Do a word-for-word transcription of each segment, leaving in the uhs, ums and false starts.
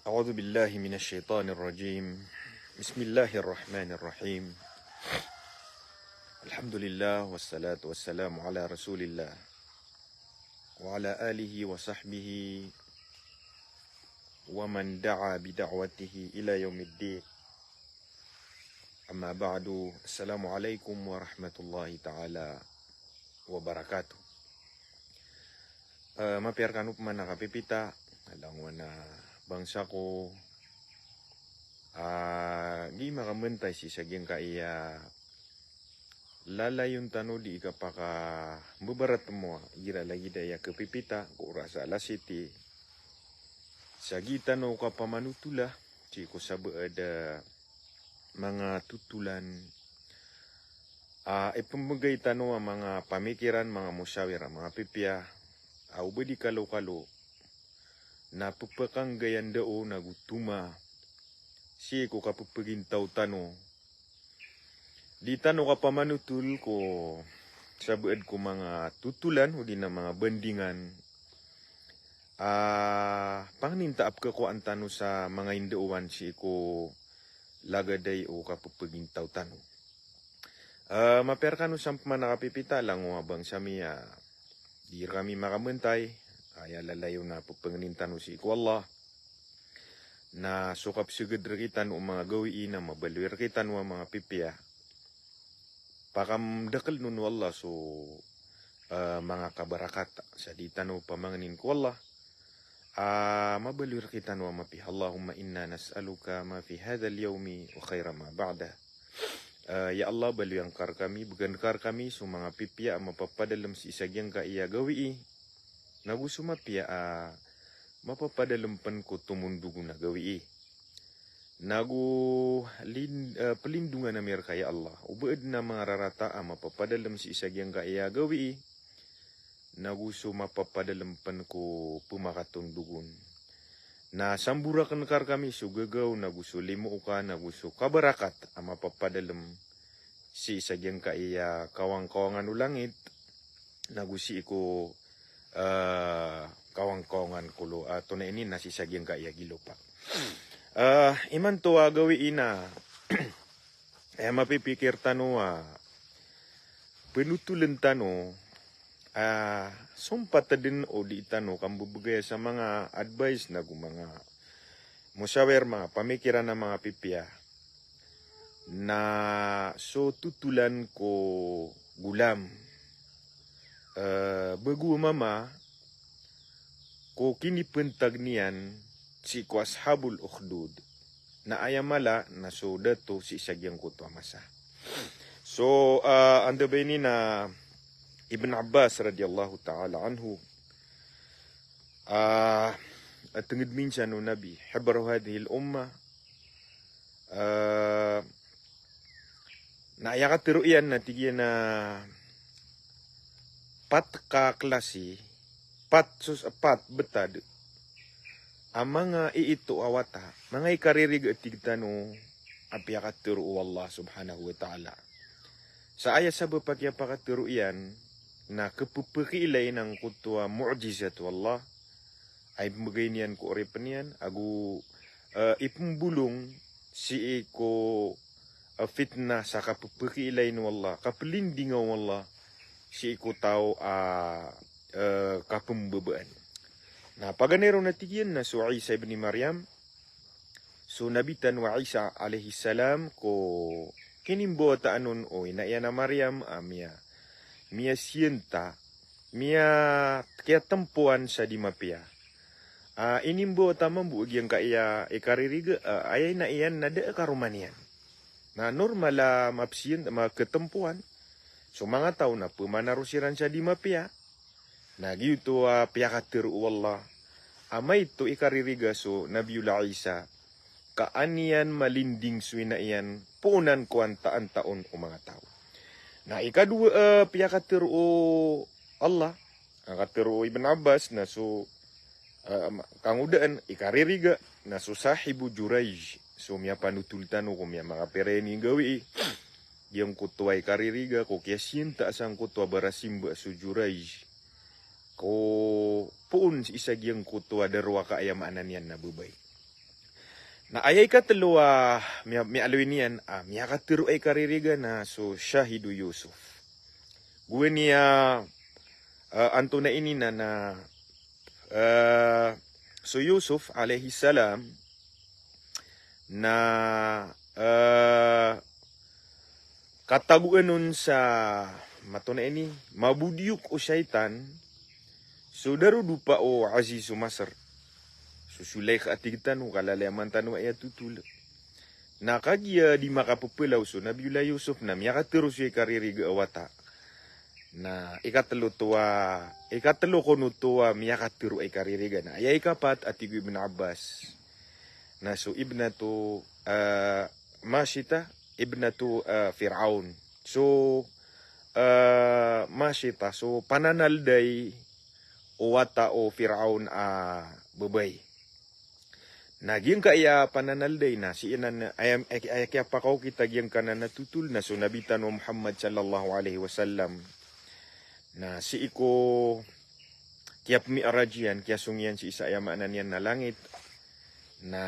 أعوذ بالله من الشيطان الرجيم. بسم الله الرحمن الرحيم. الحمد لله والصلاة والسلام على رسول الله وعلى آله وصحبه ومن دعا بدعوته إلى يوم الدين. Amma ba'du, assalamu alaikum warahmatullahi ta'ala wabarakatuh. Eh, mapiya rkano pman a kapipita, langowan a bangsa ko, a, gii makambantay sii sa giyangkaya lalayon tano di kapakabaratmowa, igira lagid aya kapipita ko oras a alas siyete, sa gii tano kapamanotola sii ko sabaad a manga totolan a ipmbgay tano a manga pamikiran, manga mosawir a manga pipiya a o ba di kalokalo na pphakanggayan dao nago toma sii ko kapphgintaw tano. Di tano kapamanotol ko sabaad ko manga totolan odi na manga bandingan a pangnin ta a pkhakowaan tano sa manga indaowan sii ko lagid aya o kapphgintaw tano. Eh, mapiya rkano san pman a kapipita, langowan a bangsa mi a di rkami makambantay, aya lalayon a pphangnin tano sii ko Allah na so kapsgad rkitano o manga gawii na mabaloy rkitano a manga pipiya, pakamdakln on o Allah so, eh, manga kabarakat sa di tano pamangnin ko Allah a mabaloy rkitano a mapiya. Allahumma inna nas'aluka ma fi hadhal yawmi wa khayra ma ba'dah. Eh, ya Allah, baloyan ka rkami, bgan ka rkami so manga pipiya a mapapadalm sii sa giyangkaya gawii, nago so mapiya a mapapadalm pn ko tomondogon a gawii. Nago lin-, eh, plindongan ami rka ya Allah o ba adn a manga rarata a mapapadalm sii sa giyangkaya gawii, nago so mapapadalm pn ko pmakatondogon. Na samborakn ka rkami so gagaw nago so limo oka nago so kabarakat a mapapadalm sii sa giyangkaya kawangkawangan o langit, nago sii ko, eh, kawangkawangan ko lo-, ah, tonaa ini na sii sa giyangkaya gilopa. Eh, imanto a gawii na aya mapipikir tano a pnotoln tano, ah, sompat dn o di tano kambbbgaya sa manga advice nago manga mosawir, manga pamikiran a manga pipiya, na so totolan ko golam, eh, bago a mama ko kinipntag niyan sii ko Ashabul Ukhdud. Na aya mala na so dato sii sa giyangkoto a masa. So, ah, anda ba ini na Ibn Abbas radiyallahu ta'ala anhu, ah, a tngd minsan o Nabi, hibru hadhihil ummah, ah, na aya katharo iyan na tig iyan a pat ka klasi, pat sos-, pat btad a manga iito a wata, manga ikaririga a tig tano a piyakatharo o Allah subhanahu wa ta'ala. Sa aya sabap a kiyapakatharo iyan na kpphakiilay angkoto a mu'jizat o Allah a ipmbgay niyan ko oripn iyan, ago, eh, ipmbolong sii ko, eh, fitnah sa kappphakiilay o Allah, kaplindinga o Allah sii ko taw a, eh, kapmbabaan. Na paganay ron na tig iyan na so Isa ibn Maryam, so Nabi tano a Isa alayhis salam, ko kinimbawataan on o ina iyan a Maryam a miya, miyasiyanta, miya, kiyatmpowan sa di mapiya. Ah, inimbawata mambo a giyangkaya ikaririga, ah, aya ina iyan na da a karoma niyan. Na normal a mapsiyan, makatmpowan so manga taw na pmanaro siran sa di mapiya. Na giyoto a piyakatharo o Allah a maito ikaririga so Nabiyullah Isa, ka an iyan malinding so ina iyan poonan ko antaantaon o manga taw. Na ikadowa, eh, piyakatharo o Allah, a katharo o Ibn Abbas na so, eh, ma-, kangodaan, ikaririga na so Sahibu Jurayj, so miyapanotol tano ko miya manga pira ini gawii. Giyangkoto a ikaririga ko kiyasiyanta sangkoto a barasimba so Jurayj, ko poon sii sa giyangkoto a darowaka, aya maana niyan na babay. Na aya ikatlo a miya-, miyaaloy niyan a miyakatero a ikaririga na so shahidu Yusuf. Gowani a, ah, antonaa ini na, na, ah, so Yusuf alayhis salam na, ah, katagoan on sa, matonaa ini, mabodiyok o shaytan so darodopa o Aziz o Masr. So Sulaykha a tig tano, kalalayaman mantan tano a aya totol. Na kagiya di makapepelaw so Nabiyullah Yusuf na miyakatero so ikaririga a wata. Na ikatlo oto a, ikatlo kon oto a miyakatero a ikaririga. Na aya ikapat a tig o Ibn Abbas na so ibnatu, ah, Mashita, ibnatu, ah, Fir'aun. So, ah, Mashita, so pananalday o wata o Fir'aun a babay. Na giyangkaya pananalday na sii nan aya, aya, aya kiyapakaokit a giyangkanan a totol na so Nabi tano Muhammad sallallahu alayhi wasallam. Na sii ko kiyapmi'raj iyan, kiyasong iyan sii sa aya maana niyan na langit. Na,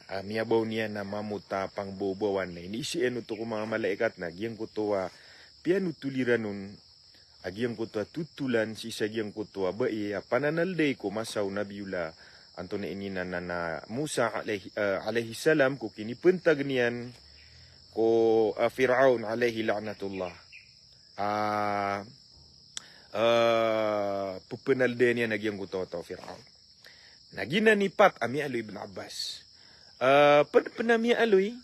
ah, miyabaw niyan a mamota a pangbawabawan na iniisaan oto ko manga malaikat na giyangkoto a piyanotol iran on a giyangkoto a totolan sii sa giyangkoto a bai a pananalday ko masa o Nabiyullah, antonaa ini na, na, na Musa alayhi, ah, alayhis salam ko kinipantag niyan ko, ah, Fir'aun alayhi la'natullah. Ah, ah, pepenaldayan iyan a giyangkoto a wata o Fir'aun. Na giyanan i pat a miyaaloy o Ibn Abbas. Ah, ped-, pen a miyaaloy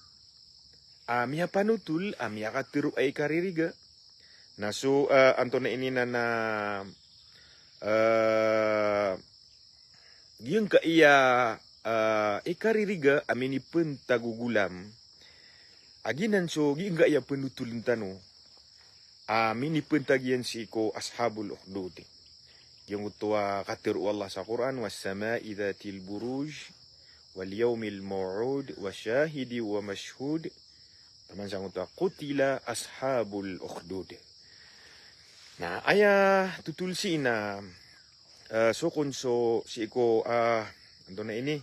a miyapanotol a miyakatero a ikaririga. Na so, ah, antonaa ini na, na, ah, giyangkaya, ah, ikaririga a minipantag o golam. A giyanan so giyangkaya panotolen tano a minipantag iyan sii ko Ashabul Ukhdud. Giyangkoto a katero o Allah sa Qur'an, "Was sama'i dhatil buruj, wal yawmil maw'ud, wa shahidin wa mashhud." Taman sangkoto a, "Qutila ashabul ukhdud." Na aya totol sii na, eh, so kon so sii ko, ah, antonaa ini,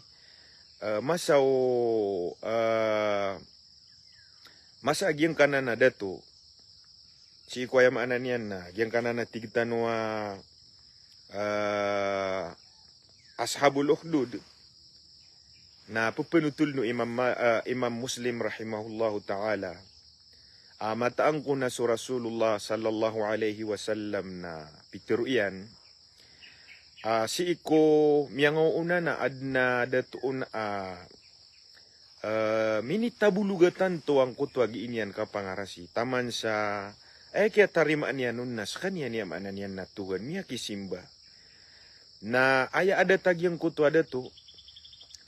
eh, masa o, eh, masa a giyangkanan a dato. Sii ko aya maana niyan na giyangkanan a tig tano a, ah, Ashabul Ukhdud. Na pepenotol o Imam Ma-, ah, Imam Muslim rahimahullahu ta'ala a mataan ko na so Rasulullah sallallahu alayhi wasallam na pitero iyan a sii ko miyangaoona na aden a dato on a, eh, minitabologa tanto angkoto a gii niyan kapangarasi. Taman sa aya kiyatarimaan iyan on na sekaniyan i aya maana niyan na Tuhan, miyakisimba. Na aya adat a giyangkoto a dato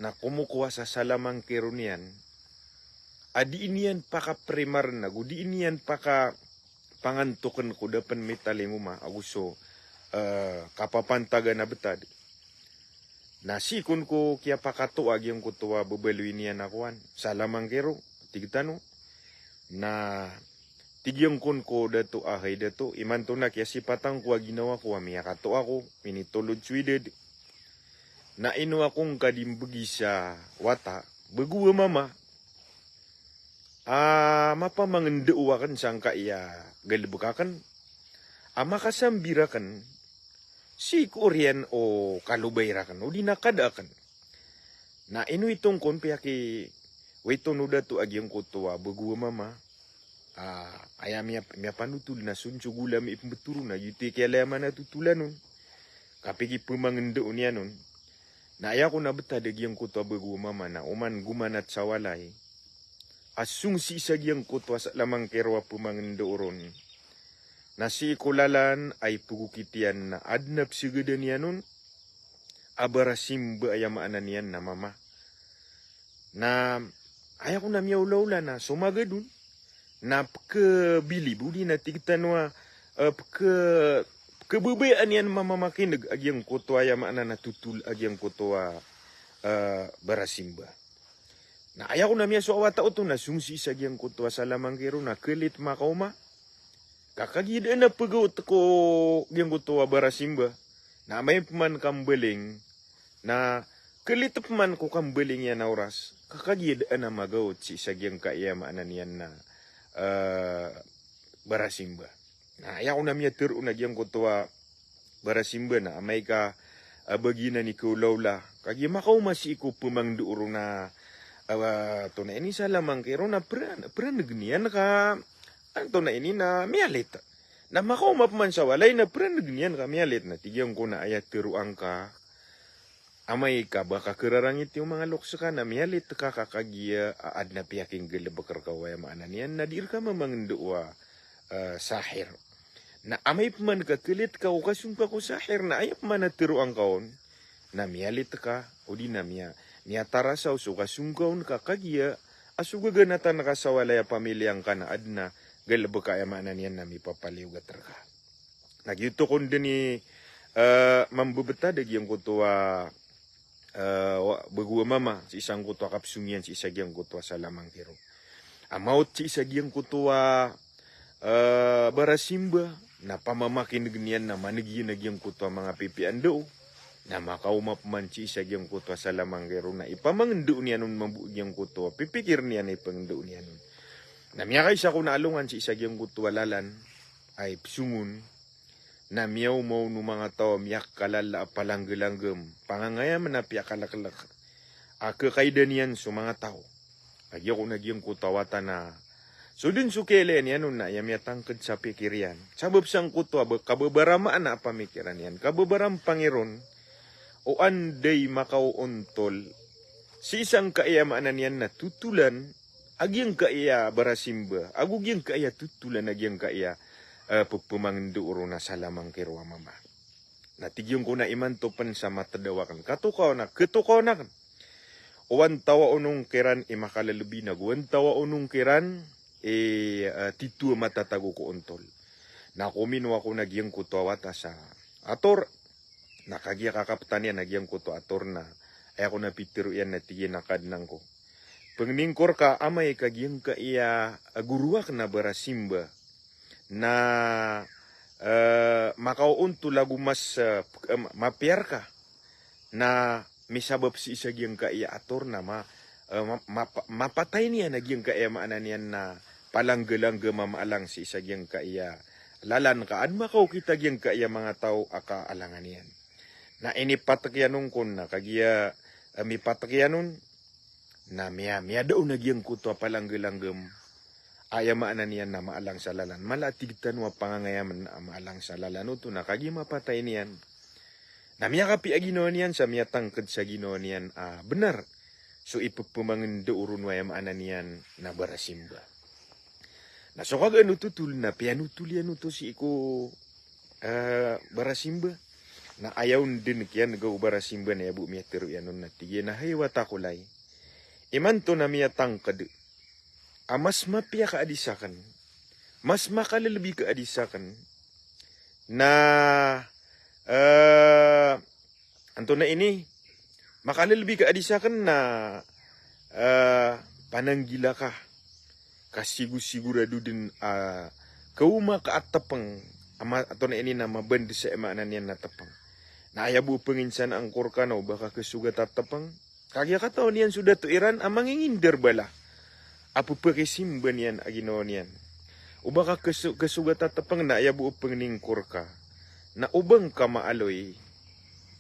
na komokowa sa salamangkero niyan a dii niyan pakapremaren ago dii niyan pakapangantoken ko da pen mitalingoma ago so, eh, kapapantagan a betad. Na sii kon ko kiyapakatoa giyangkoto a bebaloy niyan a kowan, salamangkero, tig tano. Na tig iyan kon ko dato a, hay dato, imanto na kiyasipatan ko a ginawa ko a miyakatoa ko, minitolod so idad. Na ino ako ngka di mbegi sa wata, bego a mama a mapamangendo aken sangkai a galebek aken a makasambi raken sii ko oriyan o kalobay raken odi na kada aken. Na ino itong kon piyaki waiton o dato a giyangkoto a bego a mama a aya miya-, miyapanotol na son so golam i pembetoro na giyoto i kiyalayaman a totolan on. Kapikipemangendo niyan on. Na aya ko na betad a giyangkoto a bego a mama na oman gomanat sa walay a song sii sa giyangkoto a salamangkero a pemangendo ron. Na sii ko lalan a ipegokit iyan na aden a pesegedan iyan on a barasimba, aya maana niyan na mama. Na aya ko na miyaolaola na so magadon na pekebilib odi na tig tano a, eh, peke-, pekebabayaan iyan mamamakineg a giyangkoto a aya maana na totol a giyangkoto a, eh, barasimba. Na aya ko na miyasowa a wata oto na song sii sa giyangkoto a salamangkero na kelit makaoma. Ka kagiya da na pegaot ko giyangkoto a barasimba na amay peman kambaling na Klit pman ko kambaling iyan a oras, ka kagiya dn a magaot sii sa giyangkaya maana niyan na, eh, barasimba. Na aya ko na miyatero na giyangkoto a barasimba na amay ka, eh, bagian i kaolaola, kagiya makaoma sii ko pmangndao ron a, eh, antonaa ini, salamangki ron na pran-, praneg niyan ka, antonaa ini, na miyalit. Na makaoma pman sa walay na praneg niyan ka miyalit, na tig iyan ko na aya tero angka, amay ka ba ka kararangiti o manga loks ka na miyalit ka, ka kagiya a adn a piyakinggalbk rka o, aya maana niyan na di rka mamangndao a, eh, sahir. Na amay pman ka klit ka o kasong ka ko sahir na aya pman a tero angka on na miyalit ka, odi na miya-, miyatarasa o so kasong ka on ka kagiya a so gaganatan ka sa walay a pamilya ngka na adn a galbk, aya maana niyan na mipapaliyogat rka. Na giyoto kon dn i, eh, mambebetad a giyangkoto a, eh, wa-, bago a mama, sii sangkoto a kapsong iyan sii sa giyangkoto a salamangki ron. A maot sii sa giyangkoto a, eh, barasimba, na pamamakineg niyan na maneg iyan a giyangkoto a manga pipiya a ndao. Na makaoma pman sii sa giyangkoto a salamangki ron na ipamangndao niyan on mambo a giyangkoto a pipikir niyan a ipangndao niyan on. Na miyakaisa ko na alongan sii sa giyangkoto a lalan a ipsong on, na miyaoma on o manga taw a miyakalala a palanggalanggam, pangangayam na piyakaleklek a kekaida niyan so manga taw. Kagiya ko na giyangkoto a wata na so dn so kiyailay niyan on na aya miyatangked sa pikir iyan. Sabap sangkoto a ba-, kababaramaan a pamikiran iyan. Kababaramaan pangiron o anda i makaoontol sii sangkaya, maana niyan na totolan a giyangkaya barasimba, ago giyangkaya totolan a giyangkaya, eh, pepemangndao ron a salamangki ron a mama. Na tig iyan ko na imanto pn sa matadaw aken. Katokaw na, katokaw na aken. O antawaa onong kiran i makalelebi na go antawaa onong kiran i, eh, tito a matatago ko ontol. Na kominowa ko na giyangkoto a wata sa ator. Na kagiya kakaptan iyan a giyangkoto a ator na aya ko na pitero iyan na tig iyan a Kadnan ko, pengningkor ka amay ka giyangkaya a goro aken a barasimba na, eh, makaoontol ago mas, eh, mapiya rka na misabap sii sa giyangkaya ator na ma-, eh, ma-, mapa-, mapatay niyan a giyangkaya, maana niyan na palanggalanggam a maalang sii sa giyangkaya lalan ka an makaokit a giyangkaya manga taw a kaalangan iyan. Na inipatek iyan on kon na kagiya, eh, mipatek iyan on, na miya-, miyada on a giyangkoto a palanggalanggam. Aya maana niyan na maalang sa lalan. Mala a tig tano a pangangayam a maalang sa lalan oto na kagiya mapatay niyan. Na miyakapiya ginawa niyan sa miyatangked sa ginawa niyan a benar so ipepemangndao ron o, aya maana niyan na barasimba. Na so kagaan o totol na piyanotol iyan oto sii ko, eh, barasimba. Na aya on den kiyanega o barasimba na aya bo miyatero iyan on na tig iyan a, hay wata ko lay, imanto na miyatangked a mas mapiya ka adi saken, mas makalelebi ka adi saken, na, eh, antonaa ini, makalelebi ka adi saken na, eh, pananggila ka, ka sigo-sigorado den a kaoma ka a tepeng, a ma-, antonaa ini na mabanda sa maana niyan na tepeng. Na aya bo penginsan angkor ka na o ba ka kesogat a tepeng, kagiya katawan iyan so dato iran a mangingindar bala a pepakisimba niyan a ginawa niyan. O ba ka keso-, kesogat a tepeng na aya bo pengningkor ka na o ba ngka maaloy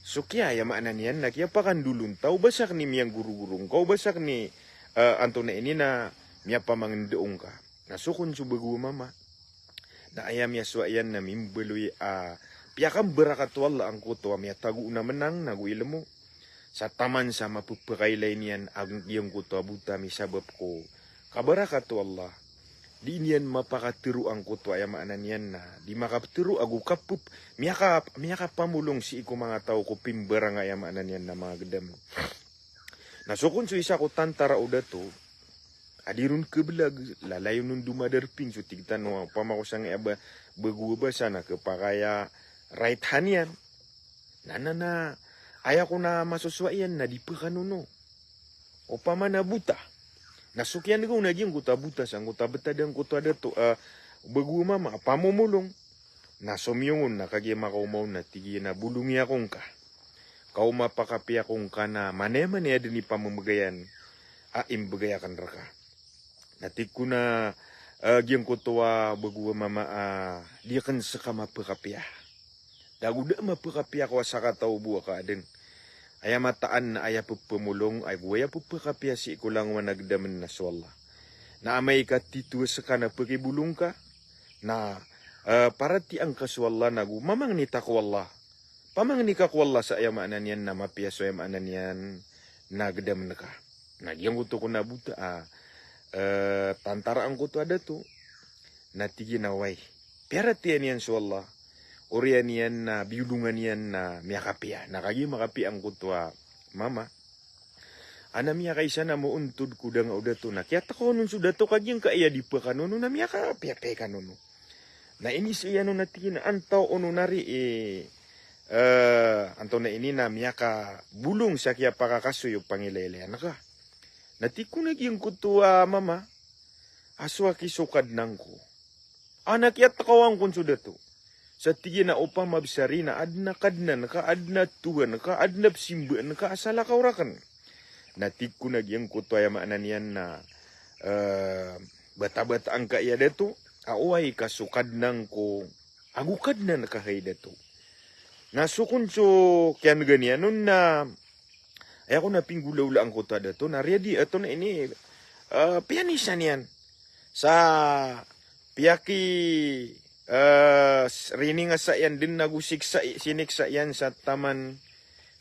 so kiya, aya maana niyan na kiyapakandolon ta o ba saken i miyanggorogoro ngka, o ba saken i, eh, antonaa ini na miyapamangndao ngka. Na so kon so bago a mama na aya miyasowa iyan na mimbaloy a piyakambarakat o Allah angkoto a miyatago on a menang nago ilmo. Sa taman sa mapepakailay niyan a giyangkoto a bota misabap ko kabarakat o Allah, di niyan mapakatero angkoto a, aya maana niyan na di makapetero ago kapep-, miyaka-, miyakapamolong sii ko manga taw ko pimbarangay, aya maana niyan na manga gedam. Na so kon so isa ko tantara o dato a di ron kebelag, lalayon on domadarping so tig tano a opama ko sangkaya ba-, bago a basa na kepakay a right hand iyan. Na, na, na, aya ko na masosowa iyan na di pekanono. Opama na bota. Na so kiyanega on a giyangkoto a bota sangkoto a betad angkoto a dato, eh, bago a mama a pamomolong. Na somiyong on na kagiya makaoma on na tig iyan a bolongi ako ngka. ka o mapakapiya ko ngka na manaya-manaya dn i pamamagayan a imbgay akn rka. Na tig ko na, eh, giyangkoto a bago a mama a di akn ska mapakapiya. Da ago da mapakapiya ko a sakataw bo a ka adn. Aya mataan na aya pphamolong, ago aya ppakapiya sii ko langowan a gdamn na so Allah. Na amay ka titho ska na pkibolong ka, na, eh, paratiyayaan ka so Allah na go mamangni ta ko Allah. Pamangni ka ko Allah sa aya maana niyan na mapiya so aya maana niyan na gdamn ka. Na giyangkoto ko na bota a, eh, tantara angkoto a dato. Na tig iyan a oway. Piyaratiyaya niyan so Allah. Oriyan iyan na biyolongan iyan na miyakapiya. Na kagiya makapiya angkoto a mama. Ana miyakaisa na moontod ko danga o dato na kiyatakaw on so dato ka giyangkaya di pkanono na miyakapiyapiya i kanono. Na inizaan on na tig iyan a antaa on ari i, eh, antonaa ini na miyakabolong sa kiyapakakasoy o pangilaylayan ka. Na tig ko na giyangkoto a mama a so aki so kadnan ko. Ana kiyatakaw angkon so dato. Sa tig iyan a opama bsari na adn a kadnan ka, adn a Tuhan ka, adn a pzimbaan ka a salakaw rakn. Na tig ko na giyangkoto aya maana niyan na, eh, batabata angkaya dato a oway ka so kadnan ko ago kadnan ka hay dato. Na so kon so kiyan'ga niyan on na aya kon a pinggolawla angkoto a dato na riyadi, antonaa ini, eh, piyanisan iyan. Sa piyaki, eh, s-, riningasa iyan dn ago siksa i-, siniksa iyan sa taman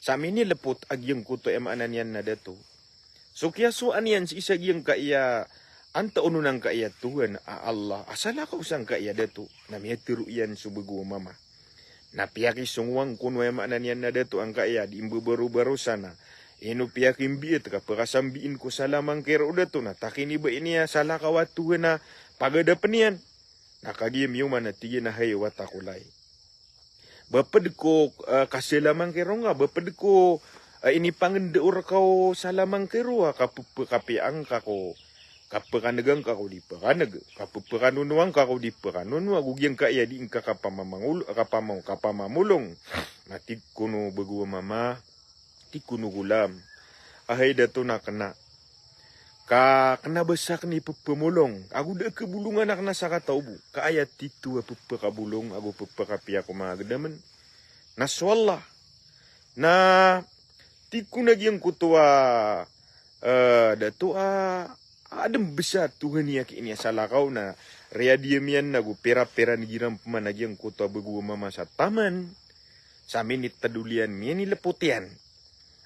sa minilpot a giyangkoto aya maana niyan na dato. So kiyasowaan iyan sii sa giyangkaya antaa on angkaya Tuhan a Allah a salakaw sangkaya dato na miyatharo iyan so bago a mama. Na piyakisongowan kon o aya maana niyan na dato angkaya di mbabarobarosan a ino piyakimbiit ka pkasambiin ko salamangkira o dato na takiniba ini a salakaw a Tuhan a pagadapn iyan. Na kagiya miyoman na tig iyan a hay wata ko lay. Ba pd ko, eh, kasalamangkiro nga, ba pd ko, eh, inipangndao rka o salamangkiro a kappkapiyaan ka ko, kapkan'gan ka ko di pkan'g, kappkanonoan ka ko di pkanono, ago giyangkaya di ngka kapamamangol-, kapama-, kapamamolong. Na tig kon o bago a mama, tig kon o golam a hay dato na kna. Ka kna ba sakn i pphmolong, ago da a kabolongan akn a sakataw bo. Ka aya titho a pphakabolong, ago pphakapiya ko manga gdamn na so Allah. Na tig kon a giyangkoto a, eh, dato a, adn bs a Tuhan iyan ki ini a salakaw na riyadiya miyan na go pira-pira nigiran pman a giyangkoto a bago a mama sa taman. Sa minitadol iyan, miyanilpot iyan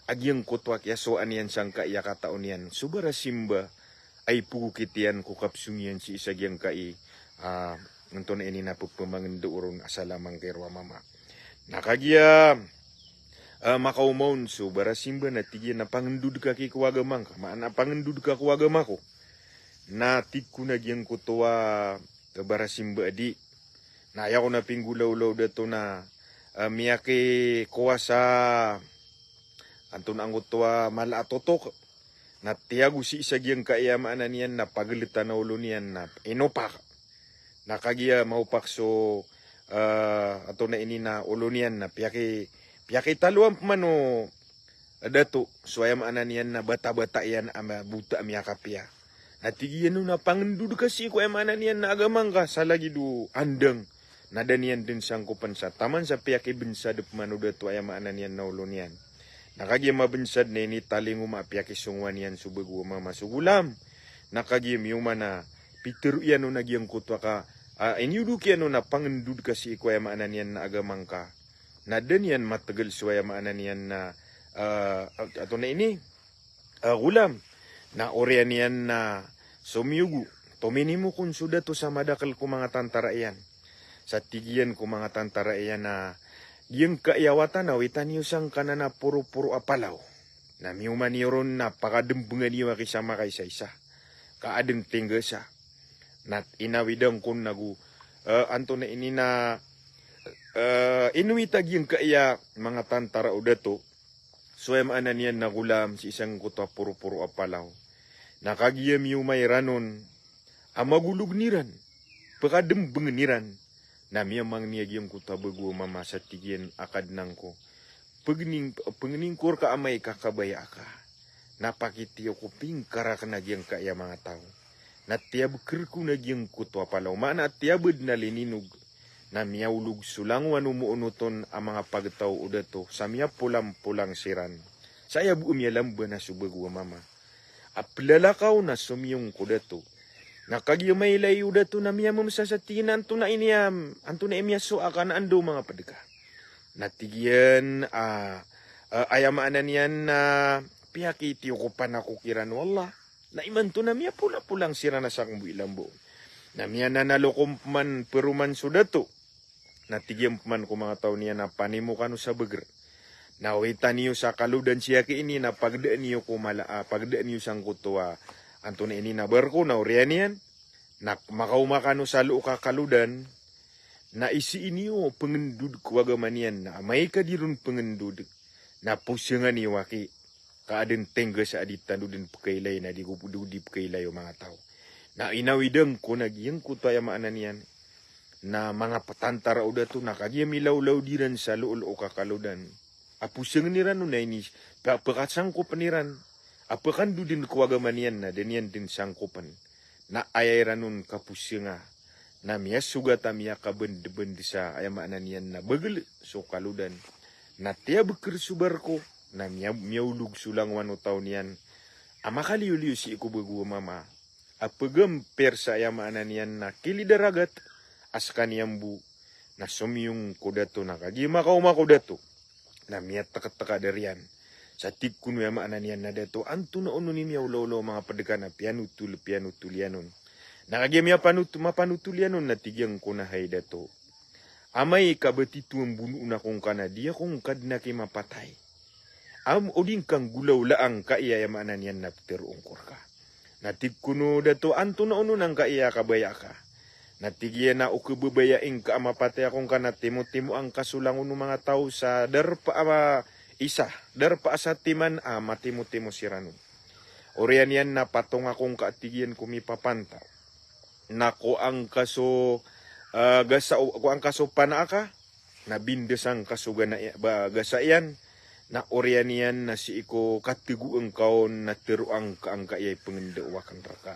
a giyangkoto a kiyasowaan iyan sangkaya katao niyan so barasimba a ipogokit iyan ko kapsong iyan sii sa giyangkai, ah, antonaa ini na pphmangndao ron a salamangkiro a mama. Na kagiya, ah, makaoma on so barasimba na tig iyan a pangndod ka ki ko agama ngka, maana pangndod ka ko agama ko. Na tig kon a giyangkoto a barasimba a di. Na aya kon a pinggolawla o dato na, ah, miyakikowa sa antonaa angkoto a mala a totok. Na tiyago sii sa giyangkaya maana niyan na pagltan a olo niyan na inopak. Na kagiya maopak so, ah, antonaa ini na olo niyan na piyaki-, piyakitaloan pman o dato, so aya maana niyan na batabata iyan a ma-, bota a miyakapiya. Na tig iyan on a pangndod ka sii ko aya maana niyan na agama ngka sa lagid o andang. Na da niyan dn sangkopan sa taman sa piyakibnsad pman o dato aya maana niyan na olo niyan. Na kagiya mabnsad na initalingoma a piyakisongowan iyan so bago a mama so golam. Na kagiya miyoman na pitharo iyan on a giyangkoto a ka, ah, iniyodok iyan on a pangndod ka sii ko aya maana niyan na agama ngka. Na da niyan matgl so aya maana niyan na, ah, antonaa ini, ah, golam. Na oriyan iyan na somiyogo, tominimo kon so dato sa madakl ko manga tantara iyan. Sa tig iyan ko manga tantara iyan a giyangkaya wata na wita niyo sangkanan a poroporo a palaw. Na miyoman iyo ron na pakadmbngan iyo aki sa makaisaisa. Ka adn tinggasa. Na inawidan kon ago, eh, antonaa ini na, eh, inowit a giyangkaya manga tantara o dato. So aya maana niyan na golam sii sangkoto a poroporo a palaw. Na kagiya miyoma iran on a magologn iran, pkadmbngn iran, na miyamangni a giyangkoto a bago a mama sa tig iyan a kadnan ko. Pengning, pengning ko rka amay ka kabaya aka. Na pakitiyo ko pingkarakn a giyangkaya manga taw. Na tiyabker ko na giyangkoto a palaw. Maana a tiyabed na lininog. Na miyaolog so langowan o moonot on a manga pagtaw o dato. Sa miyapolampolang siran. Sa aya bo a miyalamba na so bago a mama a plalakaw na somiyong ko dato. Na kagiya mailay o dato na miyamemsa sa tig iyan a antonaa ini a, antonaa i miyasowa ka na anda o manga ped ka. Na tig iyan a, a, aya maana niyan na piyakitiyo ko pn ako kiran o Allah. Na imanto na miyapolampolang siran a sakn bo i lambo. Na miyananalok on pman paroman so dato. Na tig iyan pman ko manga taw niyan a panimo kano sa beger. Na owitan iyo sa kalodan si aki ini na pagdaan iyo ko mala, a, pagdaan iyo sangkoto a antonaa ini na barko na oriyan iyan. Na makaoma kano sa loo ka kalodan. Na isii niyo pengendod ko agama niyan na amay ka di ron pengendod. Na posengan iyo aki. Ka aden tengges a di tano den pekailay na di ko, di, di pekailay o manga taw. Na inawidan ko na giyangkoto aya maana niyan. Na manga petantara o dato na kagiya milawlaw diran sa loo, loo ka kalodan. A posengen iran on na ini, pe, pekasangkopen iran. A pekandoden ko agama niyan na da niyan den sangkopen. Na aya iran on kaposenga. Na miyasogat a miyakabendebend sa aya maana niyan na bagel so kalodan. Na tiyabker so barko, na miya, miyaolog so langowan o taw niyan. A makaliyoliyo sii ko bago a mama. A pegamper sa aya maana niyan na kilid a ragat a sekaniyan bo. Na somiyong ko dato na kagiya makaoma ko dato. Na miyatektek a dariyan. Sa tig kono aya maana niyan na dato, antonaa onon i miyawlawlaw a manga ped ka na piyanotol, piyanotol iyan on. Na kagiya miyapanot, mapanotol iyan on na tig iyan ko na hay dato. Amay ka ba tito a mbonoon ako ngka na di ako ngka den aki mapatay. Am, o di ngka nggolawlaa angkaya aya maana niyan na petero angko rka. Na tig kono dato, antonaa onon angkaya a kabaya aka. Na tig iyan a o kebabayai ngka a mapatay ako ngka na timotimoa ngka so langon o manga taw sa darpa a isa, darpa a satiman a matimotimo siran on. Oriyan iyan na patonga ako ngka, tig iyan, ko mipapantaw. Na kowaa ngka so, ah, gasa, kowaa ngka so pana aka, na bindesa ngka so gana, ba, gasa iyan, na oriyan iyan na sii ko kategoa ngka on na teroa ngka angkaya i pengenda o aken rka.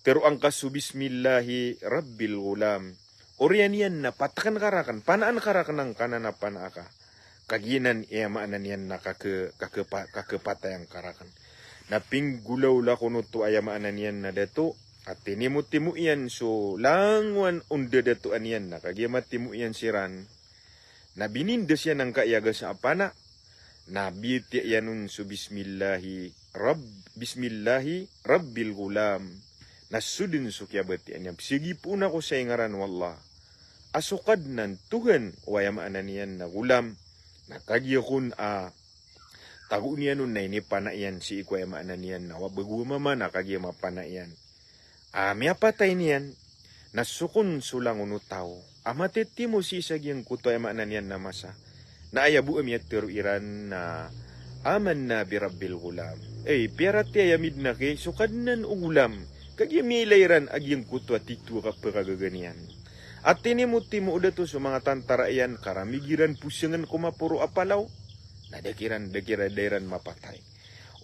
Teroa ngka so bismillahi rabbil ghulam. Oriyan iyan na pataken ka raken, panaan ka raken angkanan a pana aka. Kagiya nan aya maana niyan na kake, kake, kakepatay angka raken. Na pinggolawla kon oto aya maana niyan na dato, a tinimotimo iyan so langowan o ndadatoan iyan na kagiya matimo iyan siran. Na binindes iyan angkaya gasa a pana. Na biyatiya iyan on so bismillahi rabb, bismillahi rabbil ghulam. Na so den so kiyabatiya niyan, pesegipoon ako sa ingaran o Allah a so Kadnan, Tuhan o aya maana niyan na ghulam. Na kagiya kon a tagoon iyan on na inipana iyan sii ko aya maana niyan na bago a mama na kagiya mapana iyan a miyapatay niyan, na so kon so langon o taw a matitimo sii sa giyangkoto aya maana niyan na masa. Na aya bo a miyatero iran na amanna bi rabbil ghulam. Ay, piyaratiyaya mi den aki so Kadnan o ghulam. Kagiya miyailay iran a giyangkoto a tito a kapekagaga niyan. A tinimotimo o dato so manga tantara iyan ka ramig iran posengen ko maporo a palaw. Na da kiran, da kiran, da iran mapatay.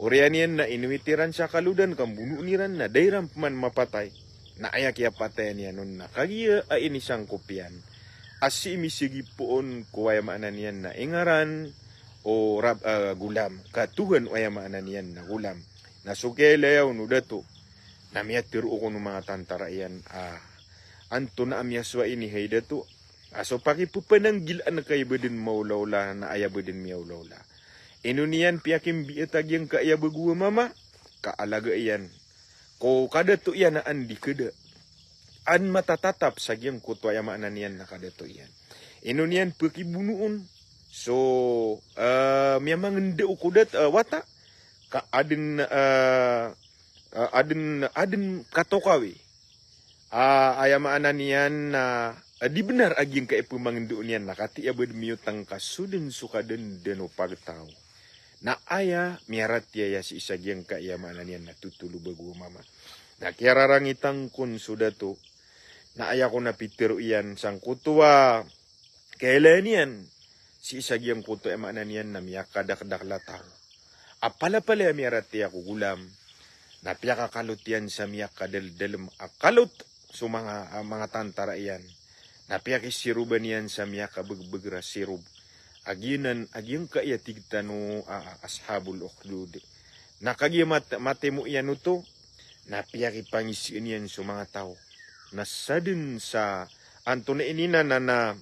Oriyan iyan na inowit iran sa kalodan ka mbonoon iran na da iran peman mapatay. Na aya kiyapatayan iyan on na kagiya a inisangkop iyan a sii misegipoon ko aya maana niyan na ingaran o rab, ah, ghulam, ka Tuhan o aya maana niyan na ghulam. Na so kiyailaya on o dato na miyatero kon o manga tantara iyan a antonaa a miyasowa ini hay dato. A so pakipepananggilaan ka i ba den maolaola na aya ba den miyaolaola. Ino niyan piyakimbiat a giyangkaya bago a mama, ka alaga iyan ko kadato iyan a andi kada. An matatatap sa giyangkoto aya maana niyan na kadato iyan. Ino niyan pekibonoon so, eh, miyamangenda o kodat, eh, wata, ka aden, eh, eh, aden, aden katokawi. Ah, aya maana niyan na, ah, di benar a giyangkaya pemangendo niyan na katii a ba den miyotang ka so den so kadandan o pagtaw. Na aya miyaratiyaya sii sa giyangkaya maana niyan na totol o bago a mama. Na kiyararangitan kon so dato. Na aya kon a pitero iyan sangkoto a kailaya niyan sii sa giyangkoto a aya maana niyan na miyakadakdakl a taw. A palapalaya miyaratiyaya ko golam, na piyakakalot iyan sa miyakadaldalm a kalot so manga, ah, manga tantara iyan. Na piyakisiroban iyan sa miyakabegbegr a sirob. A giyanan, a giyangkaya tig tano a, a, ashabul ukhdud. Na kagiya mat-, matimo iyan oto, na piyakipangisiin iyan so manga taw. Na sadn sa antonaa ini na, na, na,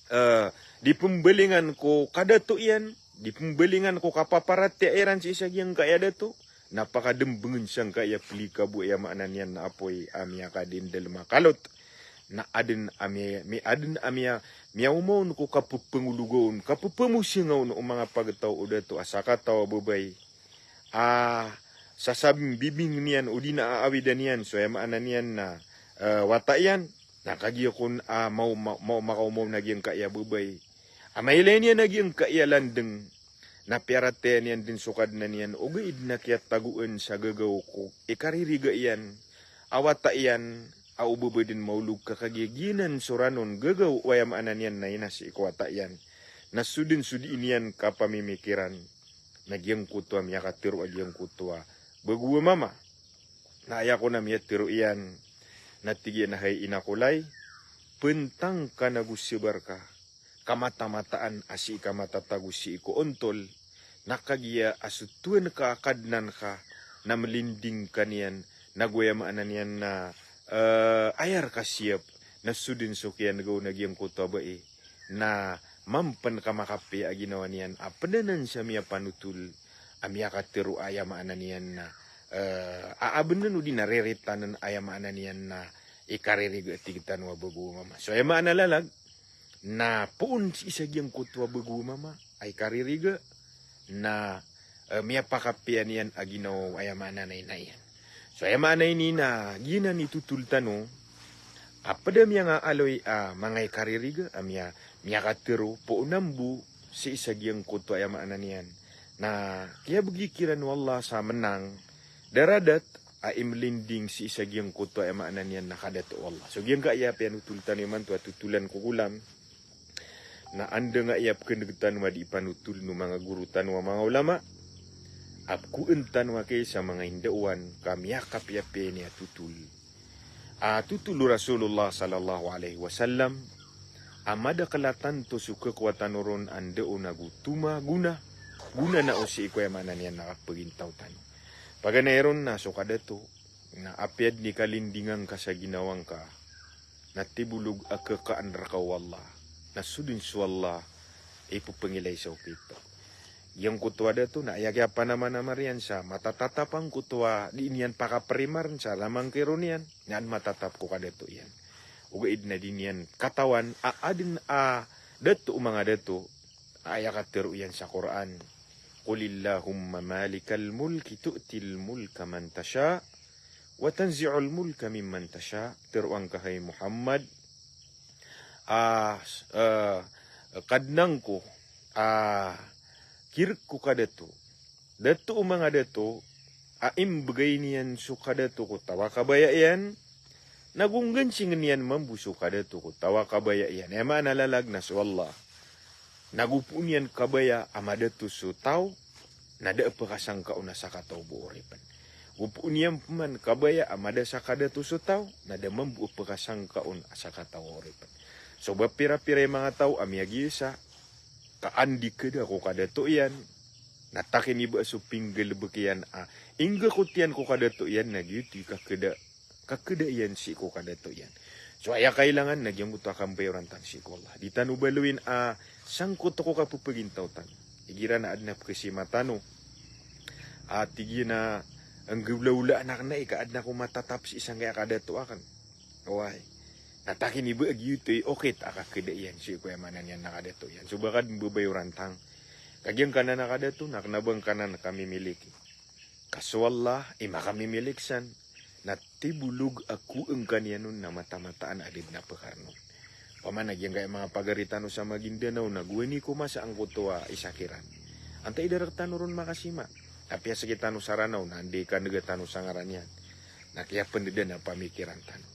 eh, di pembalingan ko kadato iyan, di pembalingan ko kapaparatiyaya iran sii sa giyangkaya dato, na pakadmbngn sangkaya pelikabo a aya maana niyan na apoy a miyakadindalm a kalot. Na adn a miya, mi-, adn a miya, miyaoma on ko kapepengologa on, kapepemosnga on o manga pagtaw o dato a sakataw a babay a sasabing bibing niyan odi na aawidan iyan so aya maana niyan na, eh, wata iyan. Na kagiya kon a maw, maw, maw, makaoma on a giyangkaya babay a mailay niyan a giyangkaya landng, na piyaratiyaya niyan dn so Kadnan iyan, ogaid na kiyatagoan sa gagaw ko ikaririga iyan a wata iyan, a o ba ba dn maolog ka kagiya giyanan so ranon gagaw o aya maana niyan na ina sii ko wata iyan. Na so dn so dii niyan kapamimikiran na giyangkoto a miyakatero a giyangkoto a bago a mama. Na aya kon a miyatero iyan na tig iyan a hay ina ko lay, pentang ka nago sabar ka, kamatamataan a sii ka matatago sii ko ontol, na kagiya a so Tuhan ka a Kadnan ka na mlinding ka niyan, nago aya maana niyan na, eh, aya rka siyap, na so dn so kiyan'gaw na giyangkoto a bai, na mampan ka makapiya a ginawa niyan a pd anan sa miyapanotol a miyakatero a aya maana niyan na, eh, aabnn odi na riritann a aya maana niyan na ikaririga a tig tano a bago a mama. So aya maana lalag, na poon sii sa giyangkoto a bago a mama a ikaririga na, eh, miyapakapiya niyan a ginawa o aya maana na ina iyan. So aya maana ini na giyanan i totol tano a pd a miyangaaloy a manga ikaririga a miya, miyakatero poon ambo sii sa giyangkoto a aya maana niyan na kiyabgi kiran o Allah sa menang daradat a imlinding sii sa giyangkoto a aya maana niyan na kadato o Allah. So giyangkaya piyanotol tano imanto a totolan ko golam na anda nga iya pkndg tano a di ipanotol o manga goro tano a manga ulama, a pkoen tano aki sa manga indaowan ka miyakapiyapiya ini a totol. A totol o Rasulullah sallallahu alaihi wasallam a madakl a tanto so kakowa tano ron a ndao nago toma gona, gona na o sii ko aya maana niyan na kapagintaw tano. Paganay ron na so kadato, na apiya dn i kalindingan ka sa ginawa ngka, na tibolog a kakaan rka o Allah, na so dn so Allah i ppangilay sa okit. Giyangkoto a dato na aya kiyapanamanamar iyan sa matatatap angkoto a di niyan pakaprimar sa lamang kiron iyan, na an matatap ko kadato iyan. Ogaid na di niyan katawan a adn a dato o manga dato a aya katero iyan sa Qur'an, "Qulillahumma malikal mulki tu'til mulka man tasha, wa tanzi'ul mulka mimman tasha." Teroang ka hay Muhammad, a, eh, Kadnan ko, a, kirk ko kadato. Dato o manga dato a imbgay niyan so kadato ko taw a kabaya iyan, nago nggansing niyan mambo so kadato ko taw a kabaya iyan. Aya maana lalag na so Allah. Nago poon iyan kabaya a madato so taw, na da a pkasangka on a sakataw bo oripn. Go poon iyan pman kabaya a mada sa kadato so taw, na da mambo a pkasangka on a sakataw a oripn. So ba pirapira i manga taw a miyagiya sa, ka an di kda ko kadato iyan, na takiniba so pinggalbk iyan a ingga ko tiyan ko kadato iyan, na giyoto i kakda, kakda iyan sii ko kadato iyan. So aya kailangan na giyangkoto a kambayaran tano sii ko Allah. Di tano baloyin a sangkoto ko kapapagintaw tano. Igira na adn a pkhasima tano a tig iyan a nggolawlaan akn ai ka adn ako matatap sii sangkaya kadato akn. Oway. Na takiniba a giyoto i okit a kakda iyan sii ko aya maana niyan na kadato iyan. So ba ka dn babayoran tano. Ka giyangkanan a kadato na kna ba ngkanan a kamimiliki. Ka so Allah i makamimilik san, na tibolog a koen ka niyan on na matamataan a da dn a pkarn on. Opama na giyangkaya manga pagari tano sa Maguindanao na gowani ko masa angkoto a isa kiran. Antaa i da rktano ron makasima. Apiya sktano sa Ranao na anda i kan'ga tano sa ngaran iyan. Na kiyapnddan a pamikiran tano.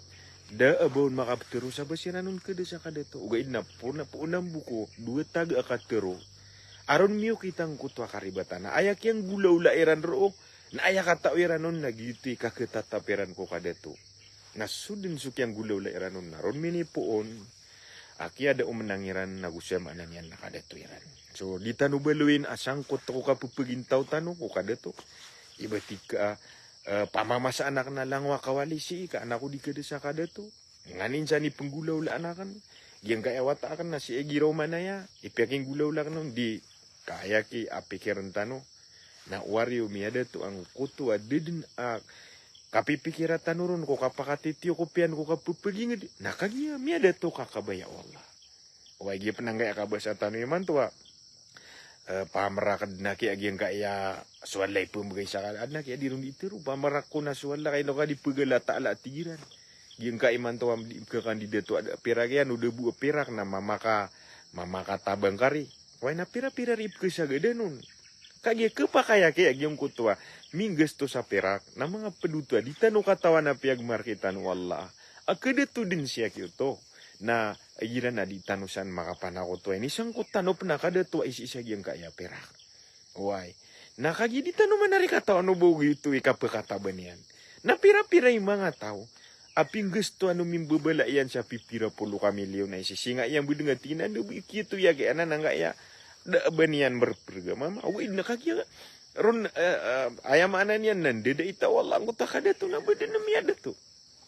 Da a ba on makaptero sa ba siran on keda sa kadato. Ogaid na poon a poon a mboko dowa taga a katero. Aron miyokit angkoto a karibatan. Na aya kiyanggolawla iran roo, na aya katao iran on na giyoto i kakhatatap iran ko kadato. Na so den so kiyanggolawla iran on na ron minipoon a kiyada o menang iran na go so aya maana niyan na kadato iran. So di tano baloyin a sangkot ko kapepegintaw tano ko kadato. Iba tig ka, eh, pamamasaan aken a langowan a kawali sii ka anak ko di keda sa kadato. Nganin sa ni penggolawlaan aken. Giyangkaya wata aken na sii a giraw manaya. Ipiyakinggolawla aken on di kaya ki a pikiren tano. Na wariyo miyadato angkoto a da den a kapipikira tano ron ko kapakatitiyo ko piyan ko kapepeginged. Na kagiya miyadato ka kabaya o Allah. Oway, giya pen angkaya kabasa tano imanto a, eh, pamerak den aki a giyangkaya so Allah i pembegay sa ka, aden aki a di ron di tero, pamerak ko na so Allah ka ino ka di pegalata ala tigiran. Giyangkaya imanto a di kakandidato a da pirak iyan, o da bo a pirak na mamaka, mamakatabang kari. Oway, na pira-pira ri pekesagadan on. Kagiya kepakay aki a giyangkoto a minggasto sa pirak, na manga pedoto a di tano katawan a piyagmarki tano o Allah a kadato den sii aki oto. Na igira na di tano san makapanakoto a inisangkot tano pen a kadato a isiisa giyangkaya pirak. Oway. Na kagiya di tano manari katawan o ba ogaid oto i kapekataban iyan. Na pira-pira i manga taw a pinggastoan o mimbebala iyan sa pipira polo ka milyon a isisinga iyan bo den a tig iyan a da bo iki oto i aki anan angkaya da a ba niyan merperga mama. Oway, na kagiya ron, eh, eh, aya maana niyan na ndeda i taw o Allah angkoto a kadato na ba den a miyadato.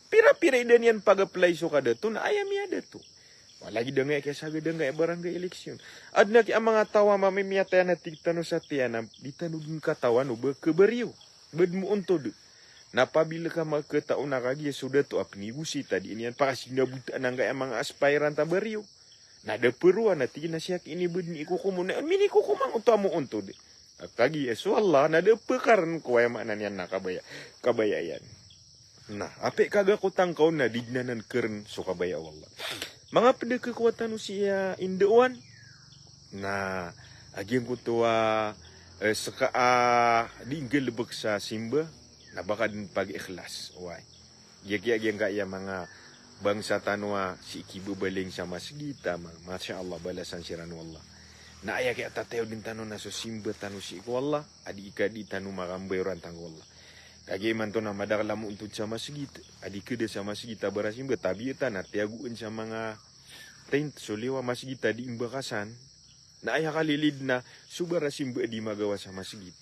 Pira-pira i da niyan pag-apply so kadato na aya miyadato. Walagi da ngaya kiyasagad angkaya barangay election. Aden aki a manga taw a mamimiyatay a na tig tano sa tiyan a di tano den katawan o ba kebariyo. Ba den moontod. Na apabila ka maketao na kagiya so dato a penigosi ta di niyan pakasinabotaan angkaya manga aspirant a bariyo. Na da peroa na tig iyan a sii aki ini ba den ikokom on, na minikokom angkoto a moontod. Kagiya so Allah na da pekaren ko aya maana niyan na kabaya, kabaya iyan. Na apiya kaga ko tangkaw na di den anan keren so kabaya o Allah. Manga ped a kekuatan o sii a indaowan. Na a giyangkoto a, eh, seka a di nggalebek sa simba, na ba ka den pag-ikhlas. Oway. Giya, giya, giyangkaya manga bangsa tano a sii ki bebaling sa masgit a ma-, masha Allah, balasan siran o Allah. Na aya kiyatatayaw den tano na so simba tano sii ko Allah a di ika di tano makambayaran tanggo Allah. Kagiya imanto na madakel a moontod sa masgit a di keda sa masgit a barasimba, tabiya ta na tiyagoen sa manga tent so liyo a masgit a di imbakasan. Na aya kalilid na so barasimba a di magawa sa masgit.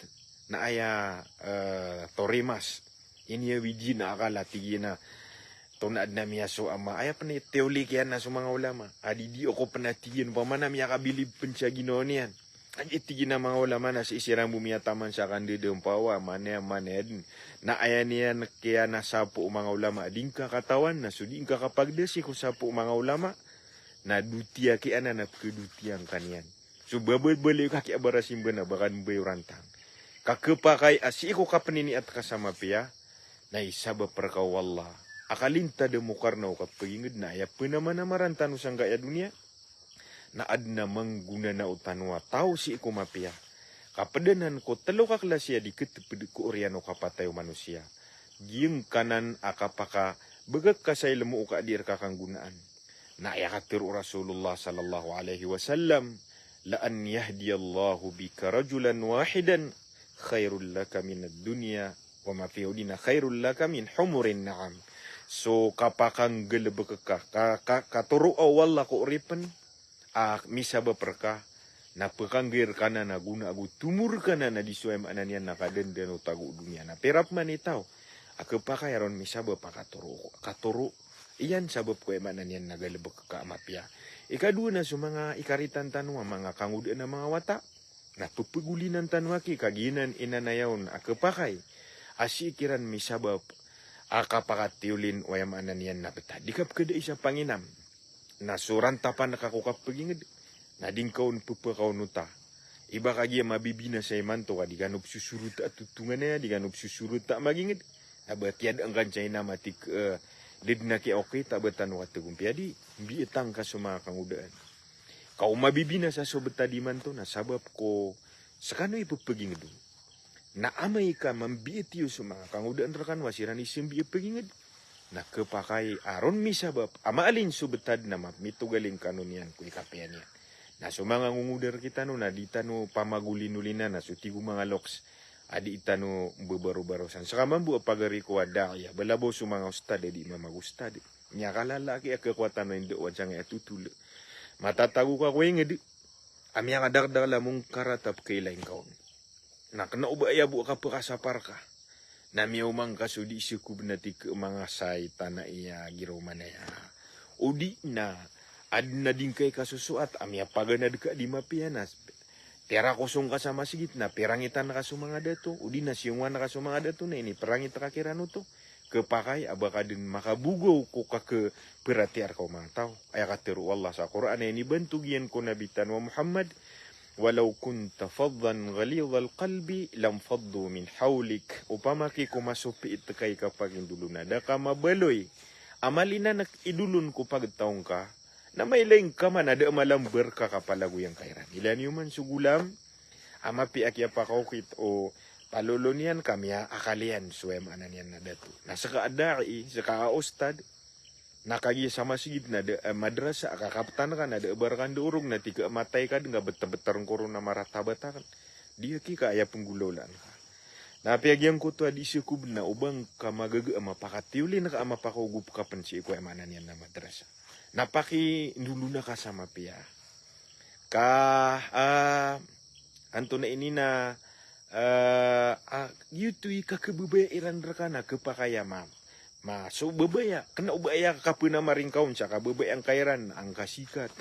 Na aya, eh, torimas. Ini a wiji na akal a tig iyan a tonaa den a miyaso ama. Aya pen i tiyoli kiyan na so manga ulama a di di oko pen a tig iyan opama na miyakabilib pen sa ginawa niyan. Aya tig iyan a manga ulama na sii siran bo miyataman sa kandeda mpawa, manaya, manaya den. Na aya niyan kiyan a sapo o manga ulama a di ngka katawan, na so di ngka kapagdasi ko sapo o manga ulama, na dotiya kiyan a na pekedotiya ngka niyan. So babad bali ka kiya barasimba na ba ka den bayo rantang. Ka kepakay a sii ko kapeniniat ka sa mapiya, na isabap reka o Allah a kalintad a mokarna o kapeginged na aya penamanamaran tano sangkaya doniya. Na aden a manggonanao tano a taw sii ko mapiya. Kapedanan ko telo ka klasi a di keteped ko oriyan o kapatay o manosiya. Giyangkanan a kapakabegek ka sa ilmo o ka di reka kanggonaan. Na aya katero o Rasulullah sallallahu alaihi wasallam, "La an yahdiyallahu bika rajulan wahidan khairul laka minad dunya wa ma fiha, odi na khairul laka min humurin na'am." So kapakanggalebek ka, ka, ka, katoro o Allah ko oripen a misabap reka na pekanggi reka nan a gona ago tomor ka nan a di so aya maana niyan na kadandan o tago o doniya. Na pira peman i taw a kepakay a ron misabap a katoro, katoro iyan sabap ko aya maana niyan na galebek ka a mapiya. Ikadowa na so manga ikaritan tano a manga kangodaan a manga wata. Na pepegolinan tano aki ka giyanan inanayaw on a kepakay a sii kiran misabap a kapakatiyolin o aya maana niyan na beta di kapekadai sa panginam. Na so rantapan ka ko kapeginged na di ngka on pepekaonota. Iba kagiya mabibinasa imanto ka di kano pesosorota a totonganaya, di kano pesosorota a maginged. Na ba tiyada ngka sa inam a tig, eh, da den aki a okit a ba tano kategompiya di, mbiitang ka so manga kangodaan. Ka o mabibinasa so beta di imanto na sabap ko sekano i pepeginged on. Na amay ka mambiit iyo so manga kangodaan rekano a siran i sembi a peginged. na khapakay a ron misabap a maalin so btad na map-, mitogalin kano niyan ko ikapiya niyan. Na so manga ngongoda rkitano na di tano pamagolinolinan a so tig o manga loks a di tano mbabarobarosan. Ska mambo a pagari ko a da'i a balabaw so manga ustad a di mamagustad. Miyakalala aki a khakowa tano a indaowan sangkai a totol. Matatago ka ko ingd a miyakadakdakl a mongkarat a pkhailay ngka on. Na kna o ba aya bo a kapkhasapar ka na miyaoma ngka so di sakob na tig a manga sai tana iya giraw manaya. O di na adn a di ngka ikasosoat a miyapaganad ka a di mapiya na piyarakoso ngka sa masgit na piyarangitan ka so manga dato. O di na siyongowan ka so manga dato na inipirangit ka kiran oto. Khapakay a ba ka dn makabogaw ko kakhaparatiyayaa rka o manga taw. Aya katharo o Allah sa Qur'an a inibantog iyan ko Nabi tano a Muhammad, "Walaw kunta faddan ghalizal qalbi lanfaddu min hawlik." Opama ki ko masopiit ka i kapakindolon a da ka mabaloy a malinanak i dolon ko pagtaw ngka, na mailay ngka man a da a malambar ka kapalagoyan ka iran. Ilaya niyo man so golam a mapiya a kiyapakaokit o palolon iyan ka miyaakal iyan so aya maana niyan na dato. Na ska a da'i, ska a ustad, na kagiya sa masgit na da, eh, madrasa, a kakaptan ka na da a ba rka ndorog na tig a matay ka dn ka btbtr ngka ron a maratabat akn. Di aki ka aya pnggolawlaan ka. Na apiya giyangkoto a di sakob na o ba ngka magaga a mapakatiyolin ka a mapakaogop ka pn sii ko aya maana niyan na madrasa. Na pakindolona ka sa mapiya. Ka, ah, antonaa ini na, ah, ah, giyoto i kakhababaya iran rka na khapakay a ma, ma so babaya, kna o ba aya kapnamar ingka on sa kababaya ngka iran, angka sikat,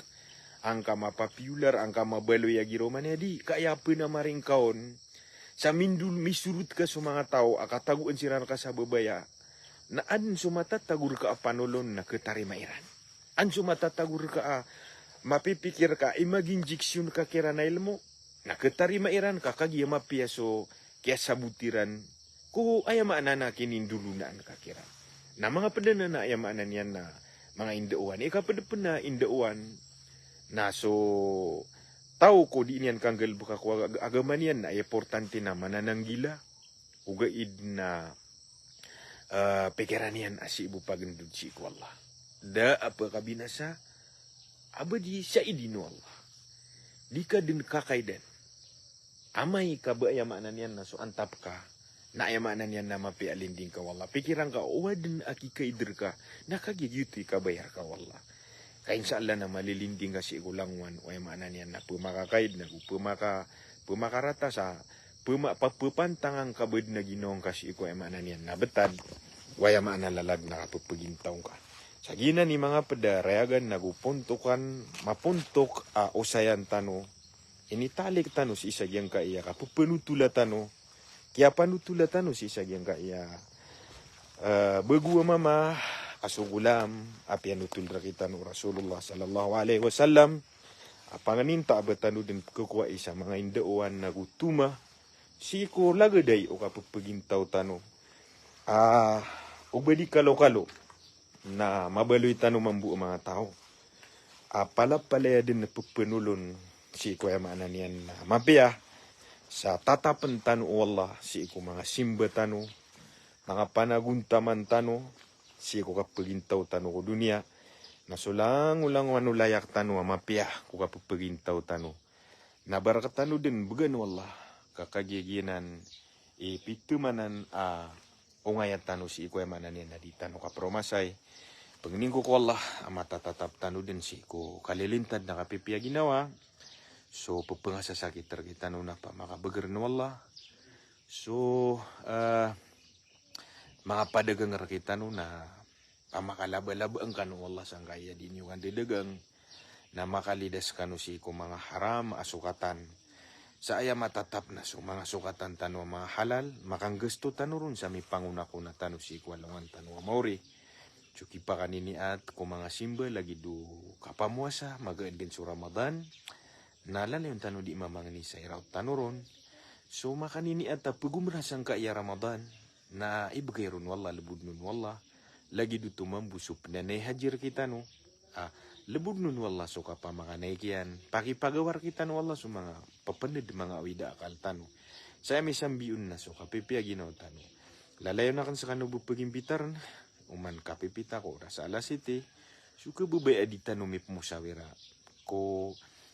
angka mapapiyolar, angka mabaloy a giraw manaya, di ka aya pnamar ingka on sa mindol, misorot ka so manga taw a katagoan siran rka sa babaya. Na adn so matatago rka a panolon na khatarima iran. An so matatago rka a mapipikir ka, i mag-injection ka kiran a ilmo, na khatarima iran ka kagiya mapiya so kiyasabot iran ko aya maana na kinindolonaan ka kiran. Na manga pd anan a aya maana niyan na manga indaowan, i kapd pn a indaowan na so taw ko di niyan kanggalbka ko ag-, agama niyan na importante na manananggila, ogaid na, eh, pikiran iyan a sii bo pagndod sii ko Allah. Da a pkabinasa a ba di sa idin o Allah. Di ka dn kakaidan. Amay ka ba aya maana niyan na so antap ka, na aya maana niyan na mapiya a linding ka o Allah. Pikiran ka o adn a kikaid rka, na kagiya giyoto i kabaya rka o Allah. Ka insha Allah na malilinding ka sii ko langowan o aya maana niyan na pmakakaid na go pmaka, pmakarata sa pma, pa, ppantangan ka ba dn a ginawa ngka sii ko aya maana niyan na btad o aya maana lalag na kappagintaw ngka. Sa giyanan i manga pd a rayagan na go pontokan, mapontok a osayan tano, initalik tano sii sa giyangkaya kapppanotola tano, kiyapanotola tano sii sa giyangkaya, eh, bago a mama a so golam a piyanotol rktano o Rasulullah sallallahu alaihi wasallam. A pangninta a ba tano dn pkhakowai sa manga indaowan na go toma sii ko lagid ai o kappphagintaw tano. Ah, o ba di kalokalo na mabaloy tano mambo a manga taw a palapalaya dn pphanolon sii ko aya maana niyan na mapiya sa tatapn tano o Allah sii ko manga simba tano, manga panagontaman tano sii ko kappphagintaw tano ko doniya. Na so langolangon o layak tano a mapiya ko kappphagintaw tano na ba rktano dn bgan o Allah ka kagiya giyanan i pithamanan a ongaya tano sii ko aya maana niyan na di tano kapromasay. Pangnin ko ko Allah a matatatap tano dn sii ko kalilintad na kapipiya ginawa. So pphangasasakit rktano na pamakabagr o Allah. So, eh, manga padagang rktano na pamakalambalambaang kano o Allah sangkaya di niyo kandadagang, na makalidas kano sii ko manga haram a sokatan. Sa aya matatap na so manga sokatan tano a manga halal, makanggasto tano ron sa mipangonakona tano sii ko alongan tano a maori. So kipakaniniat ko manga simba lagid o kapamowasa, magaan dn so Ramadan, na lalayon tano di mamangni sa iraot tano ron. So makaniniat a pgomra sangkaya Ramadan, na ibgay ron o Allah, lbodn on o Allah. Lagid oto mambo so pnanay haji rktano. Ah, lbodn on o Allah so kapamakanay kiyan. Pakipagawa rktano o Allah so manga pphanad, manga awida akal tano. Sa aya misambi on na so kapipiya ginawa tano. Lalayon akn skano bo pgimbitarn. man kapipita ko rasa alas siyete. So kababaya a di tano mipmosawira ko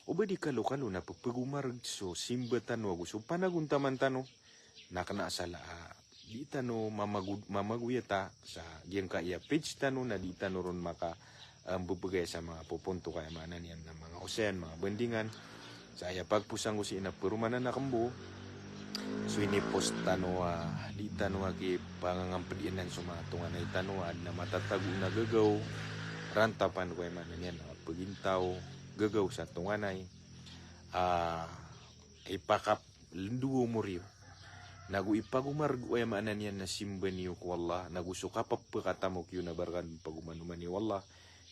o ba di kalokalo na pepegomareg so simba tano ago so panagontaman tano. Na kena a sala a di tano mamago-, mamagoyata sa giyangkaya page tano na di tano ron maka, em, bebegay sa manga poponto kaya maana niyan na manga osayan, manga bandingan. Sa aya pagposang ko sii na peromanan a kembo. So inipost tano a di tano a kipangangampedianan so manga tonganay tano a adn a matatago na gagaw, rantapan ko aya maana niyan na pegintaw, gagaw sa tonganay. A, ipakap lendowa omor iyo. Nago ipagomareg o aya maana niyan na simba niyo ko Allah, nago so kapepekatamok iyo na barkan pagomanoman iyo Allah.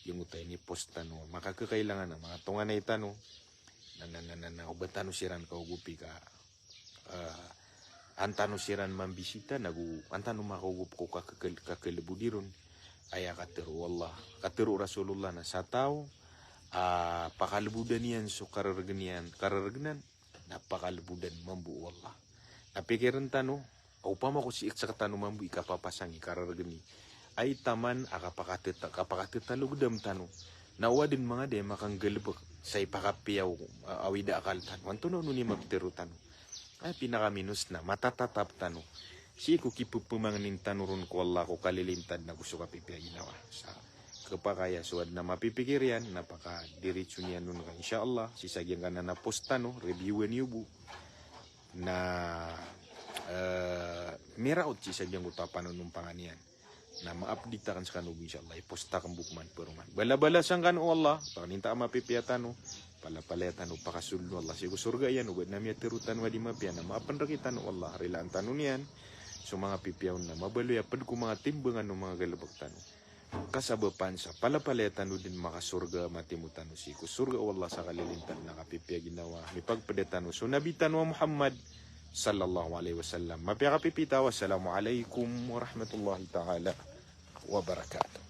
Giyangkoto a inipost tano, makakekailangan a manga tonganay tano. Na, na, na, na, na, o ba tano siran kaogopi ka, eh, an tano siran mambisita, nago an tano makaogop ko kakekel-, kakelebod iron. Aya katero o Allah, katero o Rasulullah na sa taw a pakalebodan iyan so kareregen iyan, kareregenan, na pakalebodan mambo o Allah. Na pikiren tano, opama ko sii sekatano mambo i kapapasang i kareregen i, ay taman a kapakateta-, kapakatetalogedam tano. Na o aden manga di makanggalebek sa ipakapiya o, a, awida akal tano. Antonaa on i mapetero tano? Ay pinakaminos na matatatap tano sii ko kipepemangnin tano ron ko Allah ko kalilintad nago so kapipiya ginawa. Sa kepakay a so aden a mapipikir iyan, na pakadiritso niyan on ka, insha Allah, sii sa giyangkanan a post tano, reviewan iyo bo. Na, eh, miraot sii sa giyangkoto a panonompangan iyan. Na ma-update aken sekano bo, insha Allah, ipost aken bo ko man peroman. Balabalasan kano o Allah, pakaninta a mapipiya tano, palapalaya tano, pakasolon o Allah sii ko sorga iyan, o ba aden a miyatero tano a di mapiya na maapen rektano o Allah, rilaan tano niyan so manga pipiya on na mabaloy a ped ko manga timbangan o manga galebek tano. Kasabapan sa palapalaya tano den makasorga, matimo tano sii ko sorga o Allah sa kalilintad na kapipiya ginawa. Mipagpeda tano so Nabi tano a Muhammad sallallahu alaihi wasallam. Mapiya kapipita, wassalamu alaikum warahmatullahi ta'ala wabarakatuh.